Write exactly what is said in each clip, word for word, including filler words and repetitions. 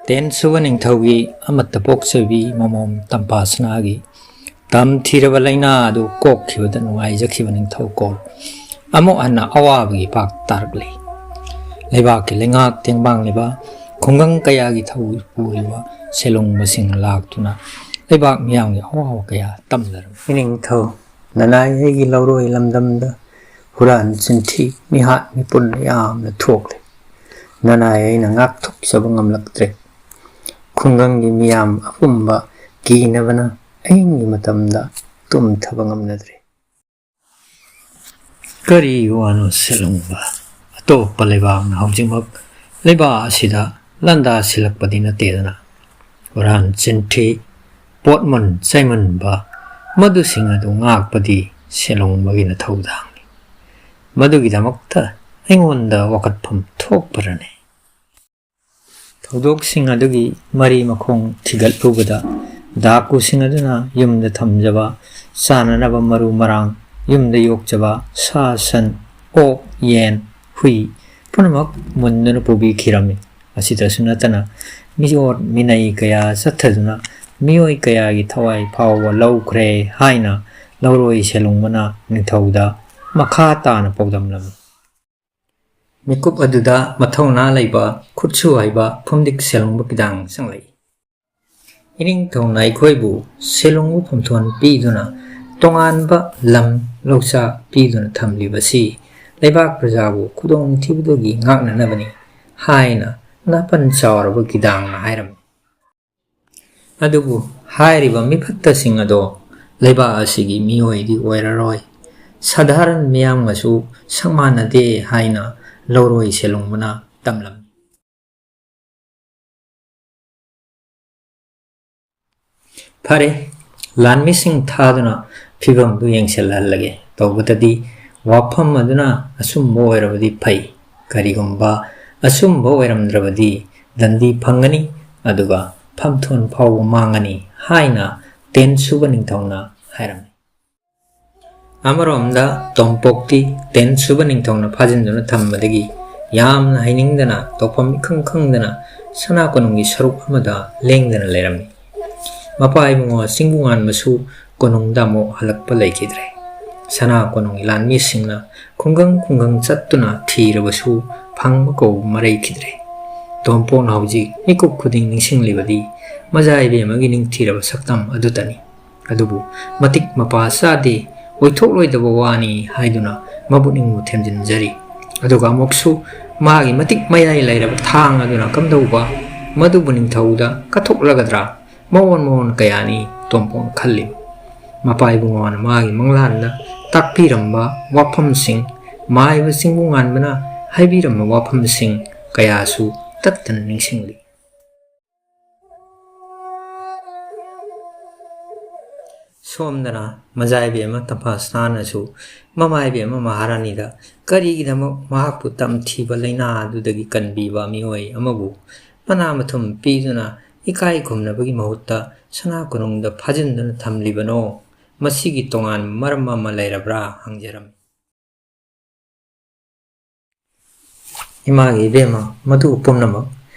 Ten ꯁꯨꯕ ꯅꯤꯡꯊꯧꯒꯤ ꯑꯃꯠꯇ ꯄꯣꯛꯆꯕꯤ ꯃꯃꯣꯝ ꯇꯝꯐꯥꯁꯅꯥꯒꯤ ꯇꯝꯊꯤꯔꯕ ꯂꯥꯏꯅꯥ ꯑꯗꯨ ꯀꯣꯛꯈꯤꯕꯗ ꯅꯨꯡꯉꯥꯏꯖꯈꯤꯕ ꯅꯤꯡꯊꯧ ꯀꯣꯜ ꯑꯃꯨꯛ ꯍꯟꯅ ꯑꯋꯥꯕꯒꯤ ꯏꯄꯥꯛ ꯇꯥꯔꯛꯂꯤ꯫ ꯂꯩꯕꯥꯛꯀꯤ ꯂꯩꯉꯥꯛ ꯇꯦꯡꯕꯥꯡꯂꯤꯕ ꯈꯨꯡꯒꯪ ꯀꯌꯥꯒꯤ ꯊꯧ ꯄꯨꯔꯤꯕ ꯁꯦꯜꯂꯨꯡꯕꯁꯤꯡ ꯂꯥꯛꯇꯨꯅ ꯂꯩꯕꯥꯛ ꯃꯤꯌꯥꯝꯒꯤ ꯑꯋꯥꯕ ꯀꯌꯥ ꯇꯝꯂꯔꯝꯃꯤ꯫ ꯏꯅꯤꯡꯊꯧ ꯅꯅꯥꯏ ꯑꯩꯒꯤ ꯂꯧꯔꯣꯏ ꯂꯝꯗꯝꯗ ꯍꯨꯔꯥꯟ ꯆꯤꯟꯊꯤ ꯃꯤꯍꯥꯠ ꯃꯤꯄꯨꯟ ꯌꯥꯝꯅ ꯊꯣꯛꯂꯤ꯫ ꯅꯅꯥꯏ ꯑꯩꯅ ꯉꯥꯛꯊꯣꯛꯆꯕ ꯉꯝꯂꯛꯇ꯭ꯔꯦ꯫ ꯈꯨꯡꯒꯪꯒꯤ ꯃꯤꯌꯥꯝ ꯑꯄꯨꯝꯕ ꯀꯤꯅꯕꯅ ꯑꯍꯤꯡꯒꯤ ꯃꯇꯝꯗ ꯇꯨꯝꯊꯕ ꯉꯝꯅꯗ꯭ꯔꯦ꯫ ꯀꯔꯤ ꯋꯥꯅꯣ ꯁꯦꯜꯂꯨꯡꯕ? ꯑꯇꯣꯞꯄ ꯂꯩꯕꯥꯛꯅ ꯍꯧꯖꯤꯛꯃꯛ ꯂꯩꯕꯥꯛ ꯑꯁꯤꯗ ꯂꯥꯟꯗꯥ ꯁꯤꯜꯂꯛꯄꯗꯤ ꯅꯠꯇꯦꯗꯅ꯫ ꯍꯨꯔꯥꯟ ꯆꯤꯟꯊꯤ, ꯄꯣꯠꯃꯨꯟ ꯆꯩꯃꯨꯟꯕ, ꯃꯗꯨꯁꯤꯡ ꯑꯗꯨ ꯉꯥꯛꯄꯗꯤ ꯁꯦꯜꯂꯨꯡꯕꯒꯤꯅ ꯊꯧꯗꯥꯡꯅꯤ꯫ ꯃꯗꯨꯒꯤꯗꯃꯛꯇ ꯑꯩꯉꯣꯟꯗ ꯋꯥꯀꯠꯐꯝ ꯊꯣꯛꯄꯔꯅꯦ? ꯊꯧꯗꯣꯛꯁꯤꯡ ꯑꯗꯨꯒꯤ ꯃꯔꯤ ꯃꯈꯣꯡ ꯊꯤꯒꯠꯂꯨꯕꯗ, ꯗꯥꯀꯨꯁꯤꯡ ꯑꯗꯨꯅ ꯌꯨꯝꯗ ꯊꯝꯖꯕ ꯆꯥꯅꯅꯕ ꯃꯔꯨ ꯃꯔꯥꯡ, ꯌꯨꯝꯗ ꯌꯣꯛꯆꯕ ꯁꯥ ꯁꯟ, ꯑꯣꯛ, ꯌꯦꯟ, ꯍꯨꯏ ꯄꯨꯝꯅꯃꯛ ꯃꯨꯟꯗꯨꯅ ꯄꯨꯕꯤꯈꯤꯔꯝꯃꯤ꯫ ꯑꯁꯤꯗꯁꯨ ꯅꯠꯇꯅ ꯃꯤꯑꯣꯠ ꯃꯤꯅꯩ ꯀꯌꯥ ꯆꯠꯊꯗꯨꯅ ꯃꯤꯑꯣꯏ ꯀꯌꯥꯒꯤ ꯊꯋꯥꯏ ꯐꯥꯎꯕ ꯂꯧꯈ꯭ꯔꯦ ꯍꯥꯏꯅ ꯂꯧꯔꯣꯏ ꯁꯦꯜꯂꯨꯡꯕꯅ ꯅꯤꯡꯊꯧꯗ ꯃꯈꯥ ꯇꯥꯅ ꯄꯥꯎꯗꯝꯂꯝꯃꯤ꯫ ꯃꯤꯀꯨꯞ ꯑꯗꯨꯗ ꯃꯊꯧꯅꯥ ꯂꯩꯕ, ꯈꯨꯠꯁꯨ ꯍꯩꯕ ꯐꯨꯝꯗꯤꯛ ꯁꯦꯜꯂꯨꯡꯕ ꯀꯤꯗꯥꯡ ꯆꯪꯂꯛꯏ꯫ ꯏꯅꯤꯡꯊꯧꯅ ꯑꯩꯈꯣꯏꯕꯨ ꯁꯦꯜꯂꯨꯡꯕ ꯐꯝꯊꯣꯟ ꯄꯤꯗꯨꯅ ꯇꯣꯉꯥꯟꯕ ꯂꯝ ꯂꯧꯁꯥ ꯄꯤꯗꯨꯅ ꯊꯝꯂꯤꯕꯁꯤ ꯂꯩꯕꯥꯛ ꯄ꯭ꯔꯖꯥꯕꯨ ꯈꯨꯗꯣꯡꯊꯤꯕꯗꯒꯤ ꯉꯥꯛꯅꯅꯕꯅꯤ ꯍꯥꯏꯅ ꯅꯥꯄꯟ ꯆꯥꯎꯔꯕ ꯀꯤꯗꯥꯡꯅ ꯍꯥꯏꯔꯝꯃꯤ꯫ ꯑꯗꯨꯕꯨ ꯍꯥꯏꯔꯤꯕ ꯃꯤꯐꯠꯇꯁꯤꯡ ꯑꯗꯣ ꯂꯩꯕꯥꯛ ꯑꯁꯤꯒꯤ ꯃꯤꯑꯣꯏꯗꯤ ꯑꯣꯏꯔꯔꯣꯏ, ꯁꯥꯙꯥꯔꯟ ꯃꯤꯌꯥꯝꯒꯁꯨ ꯁꯛ ꯃꯥꯟꯅꯗꯦ ꯍꯥꯏꯅ ꯂꯧꯔꯣꯏ ꯁꯦꯜꯂꯨꯡꯕꯅ ꯇꯝꯂꯝꯃꯤ꯫ ꯐꯔꯦ, ꯂꯥꯟꯃꯤꯁꯤꯡ ꯊꯥꯗꯨꯅ ꯐꯤꯕꯝꯗꯨ ꯌꯦꯡꯁꯤꯜꯍꯜꯂꯒꯦ꯫ ꯇꯧꯕꯗꯗꯤ ꯋꯥꯐꯝ ꯑꯗꯨꯅ ꯑꯆꯨꯝꯕ ꯑꯣꯏꯔꯕꯗꯤ ꯐꯩ, ꯀꯔꯤꯒꯨꯝꯕ ꯑꯆꯨꯝꯕ ꯑꯣꯏꯔꯝꯗ꯭ꯔꯕꯗꯤ ꯗꯟꯗꯤ ꯐꯪꯒꯅꯤ, ꯑꯗꯨꯒ ꯐꯝꯊꯣꯟ ꯐꯥꯎꯕ ꯃꯥꯡꯒꯅꯤ ꯍꯥꯏꯅ ꯇꯦꯟ ꯁꯨꯕ ꯅꯤꯡꯊꯧꯅ ꯍꯥꯏꯔꯝꯃꯤ꯫ ꯑꯃꯔꯣꯝꯗ ꯇꯣꯝꯄꯣꯛꯇꯤ ꯇꯦꯟ ꯁꯨꯕ ꯅꯤꯡꯊꯧꯅ ꯐꯥꯖꯤꯟꯗꯨꯅ ꯊꯝꯕꯗꯒꯤ ꯌꯥꯝꯅ ꯍꯩꯅꯤꯡꯗꯅ, ꯇꯧꯐꯝ ꯏꯈꯪ ꯈꯪꯗꯅ, ꯁꯅꯥ ꯀꯣꯅꯨꯡꯒꯤ ꯁꯔꯨꯛ ꯑꯃꯗ ꯂꯦꯡꯗꯅ ꯂꯩꯔꯝꯃꯤ꯫ ꯃꯄꯥ ꯏꯕꯨꯡꯉꯣ ꯆꯤꯡꯕꯨ ꯉꯥꯟꯕꯁꯨ ꯀꯣꯅꯨꯡꯗ ꯑꯃꯨꯛ ꯍꯜꯂꯛꯄ ꯂꯩꯈꯤꯗ꯭ꯔꯦ꯫ ꯁꯅꯥ ꯀꯣꯅꯨꯡꯒꯤ ꯂꯥꯟꯃꯤꯁꯤꯡꯅ ꯈꯨꯡꯒꯪ ꯈꯨꯡꯒꯪ ꯆꯠꯇꯨꯅ ꯊꯤꯔꯕꯁꯨ ꯐꯪꯕ ꯀꯧꯕ ꯃꯔꯩꯈꯤꯗ꯭ꯔꯦ꯫ ꯇꯣꯝꯄꯣꯛꯅ ꯍꯧꯖꯤꯛ ꯃꯤꯀꯨꯞ ꯈꯨꯗꯤꯡ ꯅꯤꯡꯁꯤꯡꯂꯤꯕꯗꯤ ꯃꯖꯥ ꯏꯕꯦꯝꯃꯒꯤ ꯅꯤꯡꯊꯤꯔꯕ ꯁꯛꯇꯝ ꯑꯗꯨꯇꯅꯤ꯫ ꯑꯗꯨꯕꯨ ꯃꯇꯤꯛ ꯃꯄꯥ ꯆꯥꯗꯦ, ꯑꯣꯏꯊꯣꯛꯂꯣꯏꯗꯕ ꯋꯥꯅꯤ ꯍꯥꯏꯗꯨꯅ ꯃꯕꯨꯛꯅꯤꯡꯕꯨ ꯊꯦꯝꯖꯤꯟꯖꯔꯤ꯫ ꯑꯗꯨꯒ ꯑꯃꯨꯛꯁꯨ ꯃꯥꯒꯤ ꯃꯇꯤꯛ ꯃꯌꯥꯏ ꯂꯩꯔꯕ ꯊꯥꯡ ꯑꯗꯨꯅ ꯀꯝꯗꯧꯕ ꯃꯗꯨꯕꯨ ꯅꯤꯡꯊꯧꯗ ꯀꯠꯊꯣꯛꯂꯒꯗ꯭ꯔꯥ? ꯃꯑꯣꯟ ꯃꯑꯣꯟ ꯀꯌꯥꯅꯤ ꯇꯣꯝꯄꯣꯛꯅ ꯈꯜꯂꯤ꯫ ꯃꯄꯥ ꯏꯕꯨꯡꯉꯣꯅ ꯃꯥꯒꯤ ꯃꯪꯂꯥꯟꯗ ꯇꯥꯛꯄꯤꯔꯝꯕ ꯋꯥꯐꯝꯁꯤꯡ, ꯃꯥꯏꯕ ꯆꯤꯡꯕꯨ ꯉꯥꯟꯕꯅ ꯍꯥꯏꯕꯤꯔꯝꯕ ꯋꯥꯐꯝꯁꯤꯡ ꯀꯌꯥꯁꯨ ꯇꯠꯇꯅ ꯅꯤꯡꯁꯤꯡꯂꯤ꯫ ꯁꯣꯝꯗꯅ ꯃꯖꯥ ꯏꯕꯦꯝꯃ ꯇꯝꯐꯥꯁꯅꯥꯅꯁꯨ ꯃꯃꯥ ꯏꯕꯦꯝꯃ ꯃꯍꯥꯔꯥꯅꯤꯗ ꯀꯔꯤꯒꯤꯗꯃꯛ ꯃꯍꯥꯛꯄꯨ ꯇꯝꯊꯤꯕ ꯂꯥꯏꯅꯥ ꯑꯗꯨꯗꯒꯤ ꯀꯟꯕꯤꯕ ꯃꯤꯑꯣꯏ ꯑꯃꯕꯨ ꯃꯅꯥ ꯃꯊꯨꯝ ꯄꯤꯗꯨꯅ ꯏꯀꯥꯏ ꯈꯨꯝꯅꯕꯒꯤ ꯃꯍꯨꯠꯇ ꯁꯅꯥ ꯀꯣꯅꯨꯡꯗ ꯐꯥꯖꯤꯟꯗꯨꯅ ꯊꯝꯂꯤꯕꯅꯣ? ꯃꯁꯤꯒꯤ ꯇꯣꯉꯥꯟꯕ ꯃꯔꯝ ꯑꯃ ꯂꯩꯔꯕ꯭ꯔꯥ ꯍꯪꯖꯔꯝꯃꯤ꯫ ꯏꯃꯥꯒꯤ ꯏꯕꯦꯝꯃ, ꯃꯗꯨ ꯄꯨꯝꯅꯃꯛ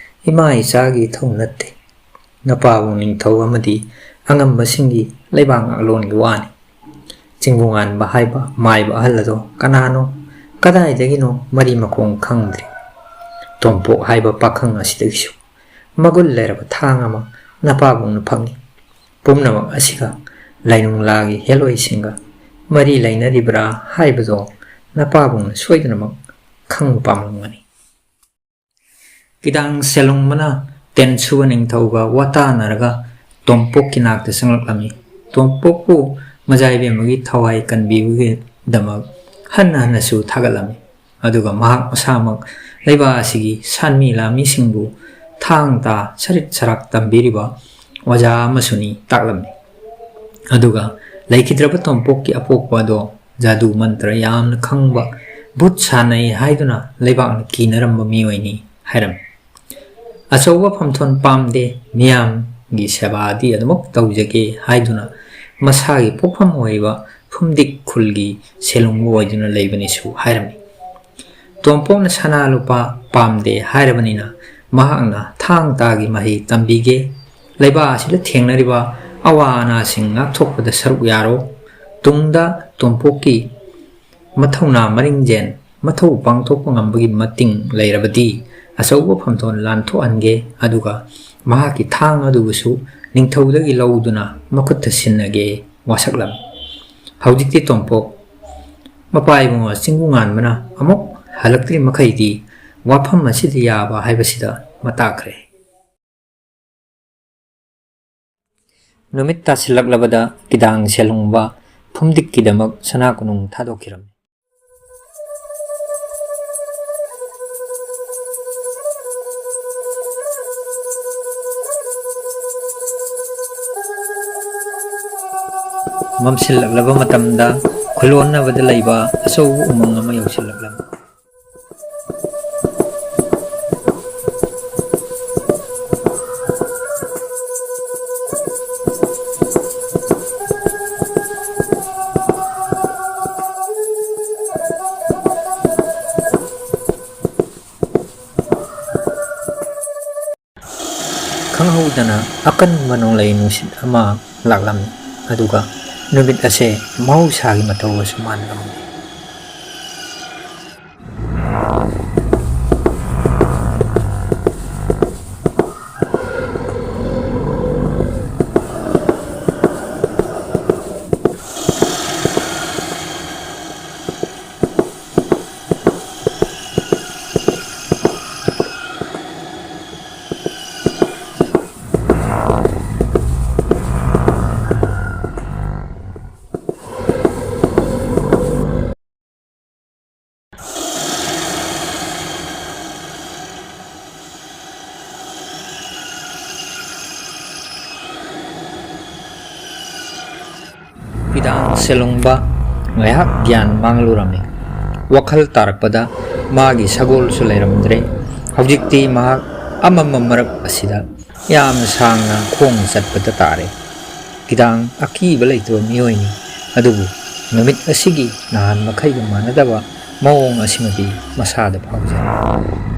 ꯏꯃꯥ ꯏꯆꯥꯒꯤ ꯏꯊꯧ ꯅꯠꯇꯦ꯫ ꯅꯄꯥꯕꯨ ꯅꯤꯡꯊꯧ ꯑꯃꯗꯤ ꯑꯉꯝꯕꯁꯤꯡꯒꯤ ꯂꯩꯕꯥꯛ ꯉꯥꯛꯂꯣꯟꯒꯤ ꯋꯥꯅꯤ꯫ ꯆꯤꯡꯕꯨ ꯉꯥꯟꯕ ꯍꯥꯏꯕ ꯃꯥꯏꯕ ꯑꯍꯜ ꯑꯗꯣ ꯀꯅꯥꯅꯣ, ꯀꯗꯥꯏꯗꯒꯤꯅꯣ ꯃꯔꯤ ꯃꯈꯣꯡ ꯈꯪꯗ꯭ꯔꯤ꯫ ꯇꯣꯝꯄꯣꯛ ꯍꯥꯏꯕ ꯄꯥꯈꯪ ꯑꯁꯤꯗꯒꯤꯁꯨ ꯃꯒꯨꯟ ꯂꯩꯔꯕ ꯊꯥꯡ ꯑꯃ ꯅꯄꯥꯕꯨꯡꯅ ꯐꯪꯏ꯫ ꯄꯨꯝꯅꯃꯛ ꯑꯁꯤꯒ ꯂꯥꯏꯅꯨꯡꯂꯥꯒꯤ ꯍꯦꯜꯂꯣꯏꯁꯤꯡꯒ ꯃꯔꯤ ꯂꯩꯅꯔꯤꯕ꯭ꯔꯥ ꯍꯥꯏꯕꯗꯣ ꯅꯄꯥꯕꯨꯡꯅ ꯁꯣꯏꯗꯅꯃꯛ ꯈꯪꯕ ꯄꯥꯝꯂꯝꯒꯅꯤ꯫ ꯀꯤꯗꯥꯡ ꯁꯦꯂꯨꯡꯕꯅ ꯇꯦꯟꯁꯨꯕ ꯅꯤꯡꯊꯧꯒ ꯋꯥꯇꯥꯅꯔꯒ ꯇꯣꯝꯄꯣꯛꯀꯤ ꯅꯥꯛꯇ ꯆꯪꯂꯛꯂꯝꯃꯤ꯫ ꯇꯣꯝꯄꯣꯛꯄꯨ ꯃꯖꯥ ꯏꯕꯦꯝꯃꯒꯤ ꯊꯋꯥꯏ ꯀꯟꯕꯤꯕꯒꯤꯗꯃꯛ ꯍꯟꯅ ꯍꯟꯅꯁꯨ ꯊꯥꯒꯠꯂꯝꯃꯤ꯫ ꯑꯗꯨꯒ ꯃꯍꯥꯛ ꯃꯁꯥꯃꯛ ꯂꯩꯕꯥꯛ ꯑꯁꯤꯒꯤ ꯁꯥꯟꯃꯤ ꯂꯥꯟꯃꯤꯁꯤꯡꯕꯨ ꯊꯥꯡ ꯇꯥ ꯁꯔꯤꯠ ꯁꯔꯥꯛ ꯇꯝꯕꯤꯔꯤꯕ ꯑꯣꯖꯥ ꯑꯃꯁꯨꯅꯤ ꯇꯥꯛꯂꯝꯃꯤ꯫ ꯑꯗꯨꯒ ꯂꯩꯈꯤꯗ꯭ꯔꯕ ꯇꯣꯝꯄꯣꯛꯀꯤ ꯑꯄꯣꯛꯄ ꯑꯗꯣ ꯖꯥꯗꯨ ꯃꯟꯇ꯭ꯔ ꯌꯥꯝꯅ ꯈꯪꯕ, ꯚꯨꯠ ꯁꯥꯟꯅꯩ ꯍꯥꯏꯗꯨꯅ ꯂꯩꯕꯥꯛꯅ ꯀꯤꯅꯔꯝꯕ ꯃꯤꯑꯣꯏꯅꯤ ꯍꯥꯏꯔꯝꯃꯤ꯫ ꯑꯆꯧꯕ ꯐꯝꯊꯣꯟ ꯄꯥꯝꯗꯦ, ꯃꯤꯌꯥꯝꯒꯤ ꯁꯦꯕꯥꯗꯤ ꯑꯗꯨꯃꯛ ꯇꯧꯖꯒꯦ ꯍꯥꯏꯗꯨꯅ ꯃꯁꯥꯒꯤ ꯄꯣꯛꯐꯝ ꯑꯣꯏꯔꯤꯕ ꯐꯨꯝꯗꯤꯛ ꯈꯨꯜꯒꯤ ꯁꯦꯂꯨꯡꯕ ꯑꯣꯏꯗꯨꯅ ꯂꯩꯕꯅꯤꯁꯨ ꯍꯥꯏꯔꯝꯃꯤ꯫ ꯇꯣꯝꯄꯣꯛꯅ ꯁꯅꯥ ꯂꯨꯄꯥ ꯄꯥꯝꯗꯦ ꯍꯥꯏꯔꯕꯅꯤꯅ, ꯃꯍꯥꯛꯅ ꯊꯥꯡ ꯇꯥꯒꯤ ꯃꯍꯩ ꯇꯝꯕꯤꯒꯦ꯫ ꯂꯩꯕꯥꯛ ꯑꯁꯤꯗ ꯊꯦꯡꯅꯔꯤꯕ ꯑꯋꯥ ꯑꯅꯥꯁꯤꯡ ꯉꯥꯛꯊꯣꯛꯄꯗ ꯁꯔꯨꯛ ꯌꯥꯔꯣ꯫ ꯇꯨꯡꯗ ꯇꯣꯝꯄꯣꯛꯀꯤ ꯃꯊꯧꯅꯥ ꯃꯔꯤꯡꯖꯦꯟ ꯃꯊꯧ ꯄꯥꯡꯊꯣꯛꯄ ꯉꯝꯕꯒꯤ ꯃꯇꯤꯡ ꯂꯩꯔꯕꯗꯤ, ꯑꯆꯧꯕ ꯐꯝꯊꯣꯟ ꯂꯥꯟꯊꯣꯛꯍꯟꯒꯦ, ꯑꯗꯨꯒ ꯃꯍꯥꯛꯀꯤ ꯊꯥꯡ ꯑꯗꯨꯕꯨꯁꯨ ꯅꯤꯡꯊꯧꯗꯒꯤ ꯂꯧꯗꯨꯅ ꯃꯈꯨꯠꯇ ꯁꯤꯟꯅꯒꯦ ꯋꯥꯁꯛꯂꯝꯃꯤ꯫ ꯍꯧꯖꯤꯛꯇꯤ ꯇꯣꯝꯄꯣꯛ ꯃꯄꯥ ꯏꯕꯨꯡꯉꯣ ꯆꯤꯡꯒꯨ ꯉꯥꯟꯕꯅ ꯑꯃꯨꯛ ꯍꯜꯂꯛꯇ꯭ꯔꯤ ꯃꯈꯩꯗꯤ ꯋꯥꯐꯝ ꯑꯁꯤꯗ ꯌꯥꯕ ꯍꯥꯏꯕꯁꯤꯗ ꯃꯇꯥꯈ꯭ꯔꯦ꯫ ꯅꯨꯃꯤꯠ ꯇꯥꯁꯤꯜꯂꯛꯂꯕꯗ ꯀꯤꯗꯥꯡ ꯁꯦꯜꯍꯨꯡꯕ ꯐꯨꯝꯗꯤꯛꯀꯤꯗꯃꯛ ꯁꯅꯥ ꯀꯣꯅꯨꯡ ꯊꯥꯗꯣꯛꯈꯤꯔꯝꯃꯤ꯫ ꯃꯝꯁꯤꯜꯂꯛꯂꯕ ꯃꯇꯝꯗ ꯈꯨꯂꯣꯟꯅꯕꯗ ꯂꯩꯕ ꯑꯆꯧꯕ ꯎꯃꯪ ꯑꯃ ꯌꯧꯁꯤꯜꯂꯛꯂꯝꯃꯤ꯫ ꯈꯪꯍꯧꯗꯅ ꯑꯀꯟꯕ ꯅꯣꯡꯂꯩ ꯅꯨꯡꯁꯤꯠ ꯑꯃ ꯂꯥꯛꯂꯝꯃꯤ, ꯑꯗꯨꯒ ꯅꯨꯃꯤꯠ ꯑꯁꯦ ꯃꯍꯧꯁꯥꯒꯤ ꯃꯇꯧꯒꯁꯨ ꯃꯥꯟꯅꯔꯝꯃꯤ꯫ ꯀꯤꯗꯥꯡ ꯁꯦꯜꯍꯨꯡꯕ ꯉꯥꯏꯍꯥꯛ ꯒ꯭ꯌꯥꯟ ꯃꯥꯡꯂꯨꯔꯝꯃꯤ꯫ ꯋꯥꯈꯜ ꯇꯥꯔꯛꯄꯗ ꯃꯥꯒꯤ ꯁꯒꯣꯜꯁꯨ ꯂꯩꯔꯝꯗ꯭ꯔꯦ꯫ ꯍꯧꯖꯤꯛꯇꯤ ꯃꯍꯥꯛ ꯑꯃꯝꯕ ꯃꯔꯛ ꯑꯁꯤꯗ ꯌꯥꯝꯅ ꯁꯥꯡꯅ ꯈꯣꯡꯅ ꯆꯠꯄꯗ ꯇꯥꯔꯦ꯫ ꯀꯤꯗꯥꯡ ꯑꯀꯤꯕ ꯂꯩꯇꯕ ꯃꯤꯑꯣꯏꯅꯤ, ꯑꯗꯨꯕꯨ ꯅꯨꯃꯤꯠ ꯑꯁꯤꯒꯤ ꯅꯍꯥꯟ ꯃꯈꯩꯒ ꯃꯥꯟꯅꯗꯕ ꯃꯑꯣꯡ ꯑꯁꯤꯃꯗꯤ ꯃꯁꯥꯗ ꯐꯥꯎꯖꯩ꯫